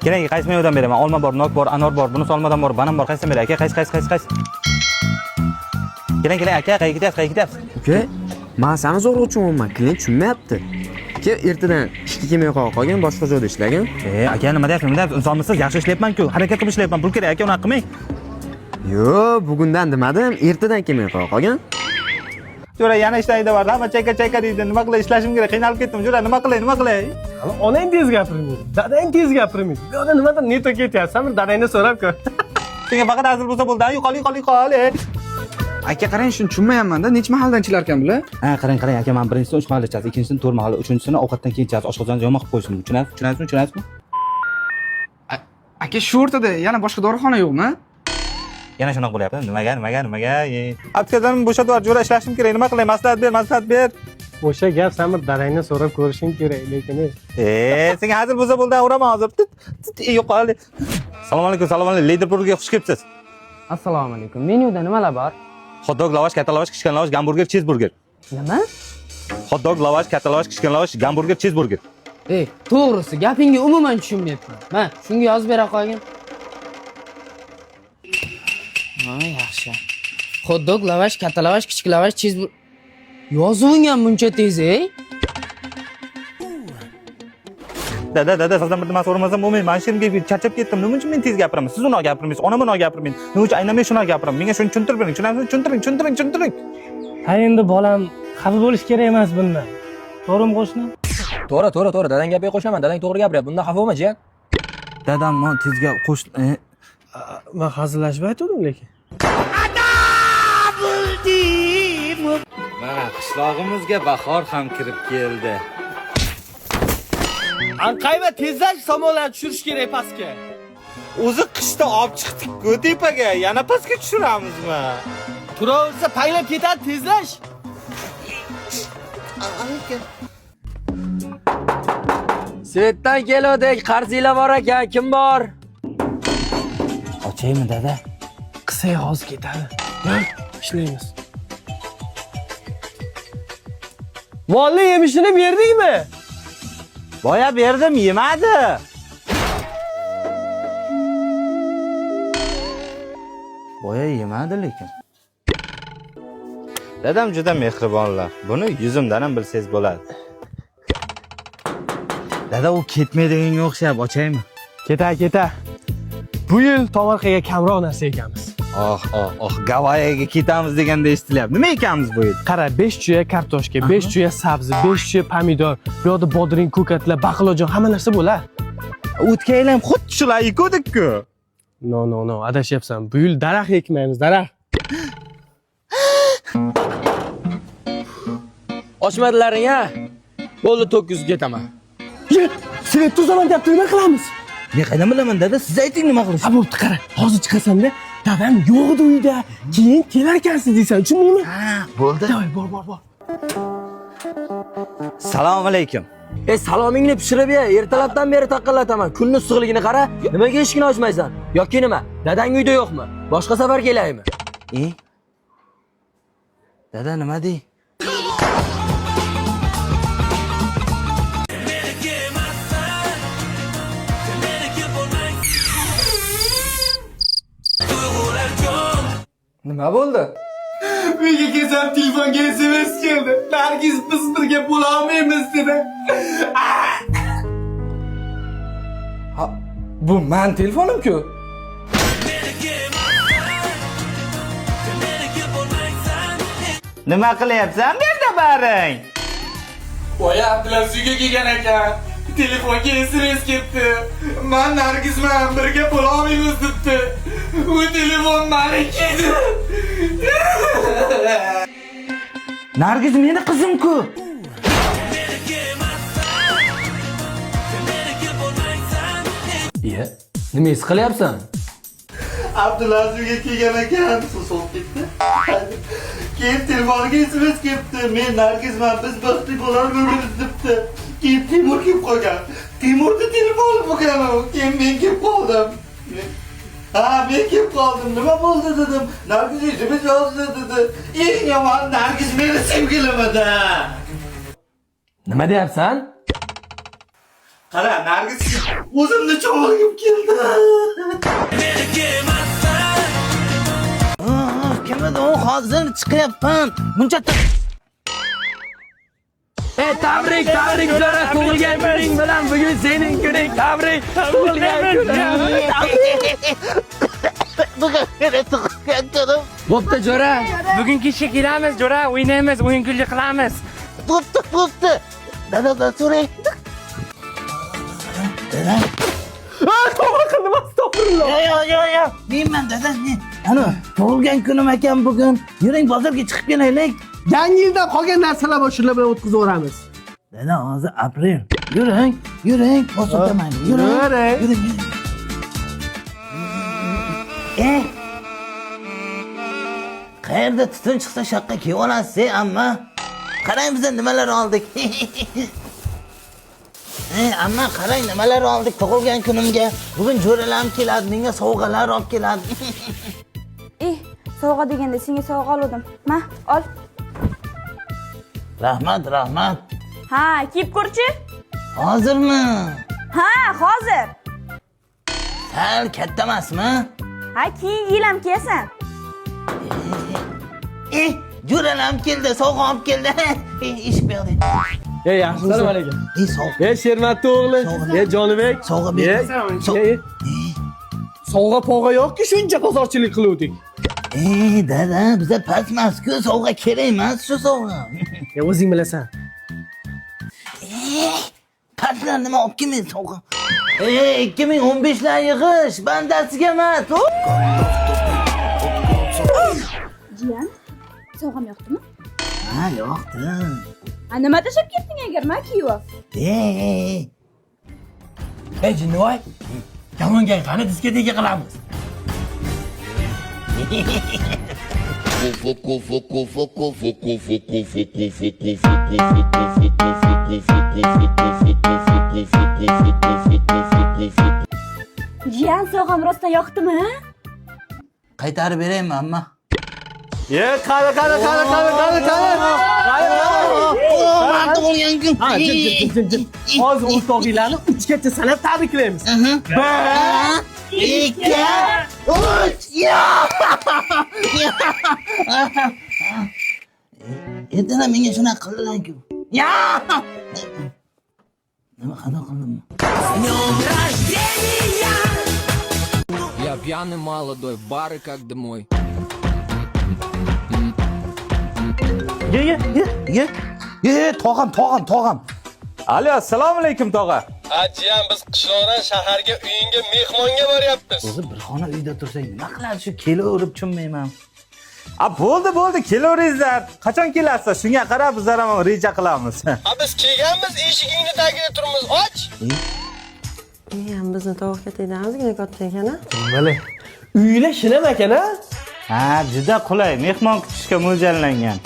Keling, qaysi mevadan beraman? Olma bor, nok bor, anor bor, bunisi olmadan bor, banan bor. Qaysidan beray aka? Qaysi, qaysi, qaysi, qaysi? Keling, keling aka, qayerga ketyapsiz, qayerga ketyapsiz? Uka, man sani zo'rg'a tushunyapman, klient tushunmayapti. Uka, ertadan ishga kelmay qolgan, boshqa joyda ishlagin. E, aka, nima deyapsiz, nima deyapsiz? Insonmisiz? Yaxshi ishlayapman-ku. Harakat qilib ishlayapman. Pul kerak aka, unaqa qilmang. Yo'q, bugundan demadim, ertadan kelmay qolgan. Jo'ra, yana ishdan haydab yubordi. Hamma chayka chayka deydi. Nima qilay, ishlashim kerak, qiynalib ketdim. Jo'ra, nima qilay, nima qilay? Hali onang tez gapirmaydi, dadang tez gapirmaydi. Bu yoqda nimadir neto ketyapsan, bir dadangdan so'rab ko'r. Senga faqat hazil bo'lsa bo'ldi. Yo'qol, yo'qol, yo'qol. Aka, qarang, shuni tushunmayapman-da. Necha mahaldan chilarkan bular? Ha, qarang, qarang aka, men birinchisini 3 mahal ichasiz, ikkinchisini 4 mahal, uchinchisini ovqatdan keyin ichasiz, oshqozonni yomon qilib qo'yishim. Tushunasiz, tushunasizmi, tushunasizmi? Aka, shu o'rtada yana boshqa dorixona yo'qmi? Yana shunaqa bo'lyapti. Nimaga, nimaga, nimaga? Aptekadan bo'shatib yubor, jo'ra, ishlashim kerak. Nima qilay? Maslahat ber, maslahat ber. O'sha gap san bir dadangdan so'rab ko'rishing kerak, lekin E, senga hazil bo'lsa bo'ldi, uraman hozir. Tit, tit, yo'qol. Assalomu alaykum, assalomu alaykum. Liderburgga xush kelibsiz. Assalomu alaykum. Menyuda nimalar bor? Hot dog, lavash, katta lavash, kichkina lavash, gamburger, chizburger. Nima? Hot dog, lavash, katta lavash, kichkina lavash, gamburger, chizburger. Ey, to'g'risi, gapingga umuman tushunmayapman. Ma, shunga yozib bera qo'ygin. Ha, yaxshi. Hot dog, lavash, katta lavash, kichik lavash, chizburger. Yozuving ham buncha tez, ey? Dada, dada, sizdan bir nima so'ramasam bo'lmaydi. Men shu yerga charchab ketdim. Nima uchun men tez gapiraman? Siz unaqa gapirmaysiz, onam unaqa gapirmaydi. Nima uchun aynan men shunaqa gapiraman? Menga shuni tushuntirib bering. Tushunasizmi? Tushuntiring, tushuntiring, tushuntiring. Ha, endi bolam xafa bo'lish kerak emas bundan. To'g'rimi qo'shni? To'g'ri, to'g'ri, to'g'ri. Dadang gapiga qo'shilaman. Dadang to'g'ri gapiryapti. Bundan xafa bo'lma, jiyan. Dadam, men tez gap qo'sh Man hazillashib aytgandim lekin. Mana qishlog'imizga bahor ham kirib keldi. Anqayma, tezlash, somonlarni tushirish kerak pastga. O'zi qishda olib chiqdik-ku tepaga, yana pastga tushiramizmi? Turaversa paylab ketadi, tezlash. Svetdan keluvdik. Qarzinglar bor ekan. Kim bor? Ochaymi, dada? Qilsak hozir ketadi. Yur, ishlaymiz. Molni yemishini berdingmi? Boya berdim, yemadi. Boya yemadi lekin. Dadam juda mehribonlar. Buni yuzimdan ham bilsangiz bo'ladi. Dada, u ketmaydiganga o'xshab, ochaymi? Keta, keta. Bu yil tomorqaga kamroq narsa ekamiz. Oh, oh, oh, Gavayiga ketamiz deganda eshitilyapti. Nima ekamiz bu yil? Qara, 5 chuya kartoshka, 5 chuya sabzi, 5 chuya pomidor, bu yoqda bodring, ko'katlar, baqlajon, hamma narsa bo'ladi. O'tgan yil ham xuddi shular ekuvdik-ku. No, no, no, adashyapsan. Bu yil daraxt ekmaymiz, daraxt. Ochmadilaring ha? Bo'ldi, 900 ketaman. Ye, svet uzaman deyapti, nima qilamiz? Men qaydan bilaman, dada? Siz ayting nima qilish. Ha, bo'pti, qara. Hozir chiqasanda, dadam yo'q edi uyda. Keyin kelar ekansiz deysan, tushundingmi? Ha, bo'ldi. Davay, bor, bor, bor. Assalomu alaykum. Ey, salomingni pishirib ye. Ertalabdan beri taqillataman. Kunni issiqligini qara. Nimaga eshikni ochmaysan? Yoki nima? Dadang uyda yo'qmi? Boshqa safar kelaymi? E? Dada nima dey? Nima bo'ldi? Uyga kelsam telefonga SMS keldi. Nargiz, biz birga bo'la olmaymiz dedi. Ha, bu man telefonim-ku. Nima qilyapsan bu yerda baring? Voy, Abdulaziz uyga kelgan ekan. Telefonga SMS ketdi. Man Nargizman, birga bo'la olmaymiz debdi. U telefon maniki edi. Nargiz meni qizim-ku. Iye, nima his qilyapsan? Abdulaziz uyga kelgan ekan, suv sovib ketdi. Keyin telefoniga SMS kelibdi. Men Nargizman, biz baxtli bo'larmiz debdi. Keyin Timur kelib qolgan. Timurni telefoni bo'lgan u. Keyin men kelib qoldim. Ha, men kelib qoldim. Nima bo'ldi dedim. Nargiz SMS yozdi dedi. Eng yomon Nargiz meni sevgilim edi. Nima deyapsan? Qara, Nargiz, o'zimni chog'im keldi. Kim edi u? Hozir chiqyapman. Buncha E tabrik, tabrik jo'ra, tug'ilgan kuning bilan, bugun sening kuning, tabrik, tug'ilgan kuning. Bugun meni tug'ilgan kunim. Bo'pti jo'ra. Bugun kechga kelamiz, jo'ra, o'ynaymiz, o'yin kulgi qilamiz. Bo'pti, bo'pti. Dadadan so'ray. Dada. Tavba qildim, astag'firulloh. Yo, yo, yo, yo. Menman dada, men. Ana, tug'ilgan kunim ekan bugun. Yuring, bozorga chiqib kelaylik. Yangi yildan qolgan narsalar bor, shular bilan o'tkazib yuboramiz. Dada, hozir aprel. Yuring, yuring, bosib. Yuring. Yuring. Yuring. Yuring. E? Qayerda tutun chiqsa shaqqa kiyib olasiz, amma. Qarang, biz nimalar oldik. E, amma, qarang, nimalar oldik tug'ilgan kunimga. Bugun jo'ralarim keladi, menga sovg'alar olib keladi. Eh, sovg'a deganda senga sovg'a oldim. Ma, ol. Rahmat, rahmat. Ha, kiyib ko'rchi. Hozirmi? Ha, hozir. Sal katta emasmi? Ha, keyingi yil ham kiyasan. E, jo'ralarim keldi, sovg'a olib keldi. E, eshik bu yoqda. Ey, yaxshimisan? Assalomu alaykum. E, sovg'a. Ey, Shermatli o'g'li. Sovg'a. Ey, Jonibek. Sovg'a ber. Ey, sovg'a povg'a yo'qki, shuncha bozorchilik qiluvdik. E, dada, biza past emas-ku, sovg'a kerak emas shu sovg'a. E, o'zing bilasan. Pastlar nima olib kelmaydi sovg'a. E, 2015lar yig'ish, bandasiga emas. Jiyan, sovg'am yoqdimi? Ha, yoqdi. Ha, nima tashlab ketding agar, ma kiyib ol. E, Ey jinnivoy, yomon qani diskoteka qilamiz. Foco, foco, foco, foco, foco, foco, foco, foco, foco, foco, foco, foco, foco, foco, foco, foco, foco, foco, foco. Jiyan, sovg'am rostdan yoqdimi? Qaytarib beraymi, amma? Ye, qani, qani, qani, qani, qani, qani. Qani, qani. O, man tug'ilgan kun. Ha, jim, jim, jim, jim. Hozir o'rtog'inglarni uchgacha sanab tabriklaymiz. Bir, ikki, uch. Ya! Ertadan menga shunaqa qildilar-ku. Ya! Nima xato qildimmi? Я пьяный молодой, в бары как домой. Ye, ye, ye, ye. Ye, tog'am, tog'am, tog'am. Alo, assalomu alaykum, tog'a. Ha, jiyan, biz qishloqdan shaharga uyingga mehmonga boryapmiz. O'zi bir xona uyda tursak nima qiladi shu kelaverib, tushunmayman. A, bo'ldi, bo'ldi, kelaveringizlar. Qachon kelasizlar? Shunga qarab bizlar ham reja qilamiz. Ha, biz kelganmiz, eshigingni tagida turibmiz. Och. Ham bizni tovuq katakdan ozgina katta ekan a. Mana. Uylar shinam ekan a? Ha, juda qulay, mehmon kutishga mo'ljallangan.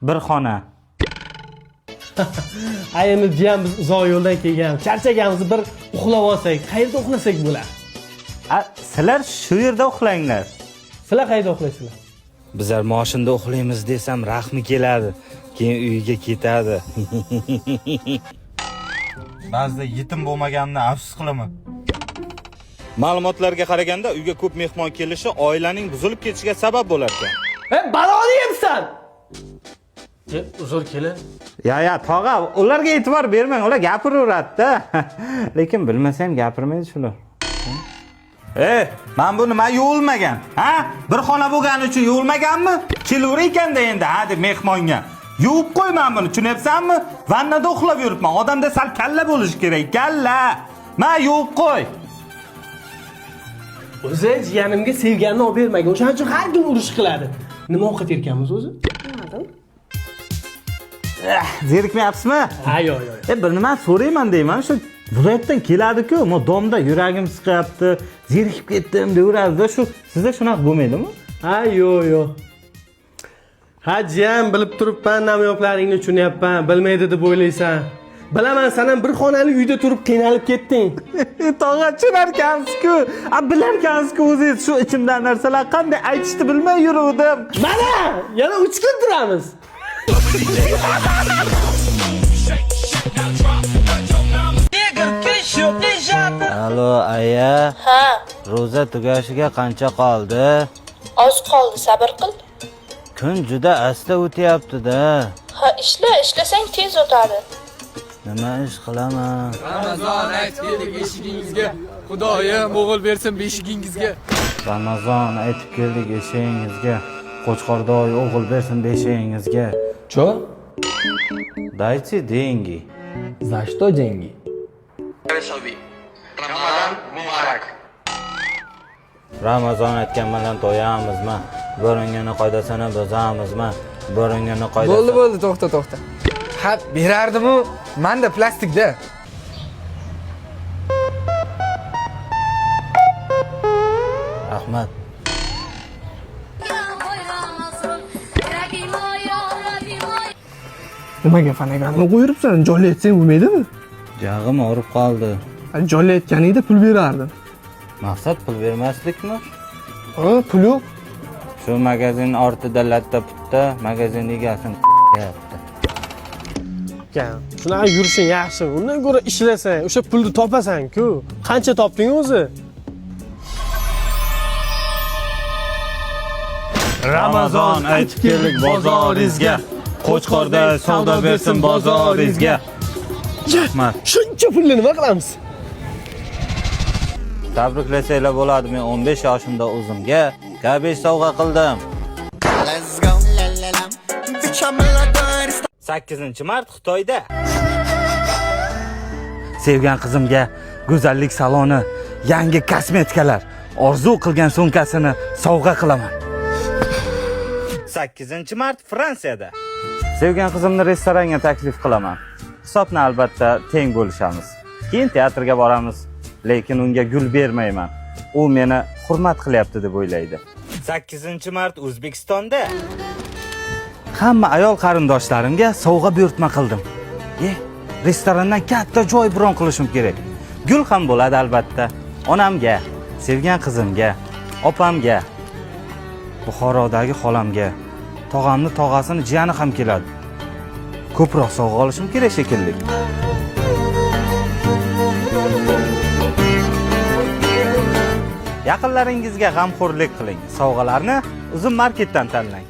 Bir xona. Ha, endi jiyan, biz uzoq yo'ldan kelgan. Charchaganmiz, bir uxlab olsak, qayerda uxlasak bo'ladi? A, sizlar shu yerda uxlanglar. Sizlar qayerda uxlaysizlar? Bizlar moshinda uxlaymiz desam, rahmi keladi. Keyin uyiga ketadi. Ba'zida yetim bo'lmaganimdan afsus qilaman. Ma'lumotlarga qaraganda, uyga ko'p mehmon kelishi oilaning buzilib ketishiga sabab bo'lar ekan. E, baloni yebsan. E, uzr, kelin. Ya, ya, tog'a, ularga e'tibor bermang, ular gapiraveradi-da. Lekin bilmasa ham gapirmaydi shular. E, man bu nima yuvilmagan? Ha? Bir xona bo'lgani uchun yuvilmaganmi? Kelaver ekanda endi, ha deb mehmonga. Yuvib qo'y man buni, tushunyapsanmi? Vannada uxlab yuribman. Odamda sal kalla bo'lishi kerak, kalla. Ma, yuvib qo'y. O'zi jiyanimga sevganini olib bermagan. O'shaning uchun har kun urush qiladi. Nima ovqat yerkanmiz o'zi? Bilmadim. Zerikmayapsizmi? Ha, yo'q, yo'q. E, bir nima so'rayman deyman, shu viloyatdan keladi-ku, mo domda yuragim siqyapti, zerikib ketdim deyaveradida, shu sizda shunaqa bo'lmaydimi? Ha, yo'q, yo'q. Ha, jiyan, bilib turibman, namyoqlaringni tushunyapman. Bilmaydi deb o'ylaysan. Bilaman, sen ham bir xonali uyda turib qiynalib ketding. Tog'a, tushunarkansiz-ku. A, bilarkansiz-ku o'zingiz shu ichimdan narsalar qanday aytishni bilmay yuruvdim. Mana, yana 3 kun turamiz. Негр. Alo, aya. Ha. Ro'za tugashiga qancha qoldi? Oz qoldi, sabr qil. Kun juda asta o'tyapti-da. Ha, ishla, ishlasang tez o'tadi. Nima ish qilaman? Ramazon aytib keldik eshigingizga. Xudoyim o'g'il bersin beshigingizga. Ramazon aytib keldik eshigingizga. Qo'chqordoy o'g'il bersin beshigingizga. Чё? Дайте деньги. За что деньги? Ramazon aytgan bilan to'yamizmi? Burungini qoidasini buzamizmi? Burungini qoidasi. Bo'ldi, bo'ldi, to'xta, to'xta. Ha, berardim-u, manda plastikda. Rahmat. Nimaga fonogramma qo'yiribsan? Jonli aytsang bo'lmaydimi? Jag'im og'rib qoldi. Jonli aytganingda pul berardim. Maqsad pul bermaslikmi? Ha, pul yo'q. Shu magazin ortida latta putta magazin egasini yapti. Shunaqa yurishing yaxshi. Undan ko'ra ishlasang, o'sha pulni topasan-ku. Qancha topding o'zi? Ramazon aytib keldik bozoringizga. Qo'chqorda savdo bersin bozoringizga. Rahmat. Shuncha pulni nima qilamiz? Tabriklasanglar bo'ladi. Men 15 yoshimda o'zimga K5 sovg'a qildim. 8-mart Xitoyda. Sevgan qizimga go'zallik saloni, yangi kosmetikalar, orzu qilgan sumkasini sovg'a qilaman. 8-mart Fransiyada. Sevgan qizimni restoranga taklif qilaman. Hisobni albatta teng bo'lishamiz. Keyin teatrga boramiz, lekin unga gul bermayman. U meni hurmat qilyapti deb o'ylaydi. 8-mart O'zbekistonda. Hamma ayol qarindoshlarimga sovg'a buyurtma qildim. Restorandan katta joy bron qilishim kerak. Gul ham bo'ladi albatta. Onamga, sevgan qizimga, opamga, Buxorodagi xolamga, tog'amni tog'asini jiyani ham keladi. Ko'proq sovg'a olishim kerak shekilli. Yaqinlaringizga g'amxo'rlik qiling. Sovg'alarni Uzum Marketdan tanlang.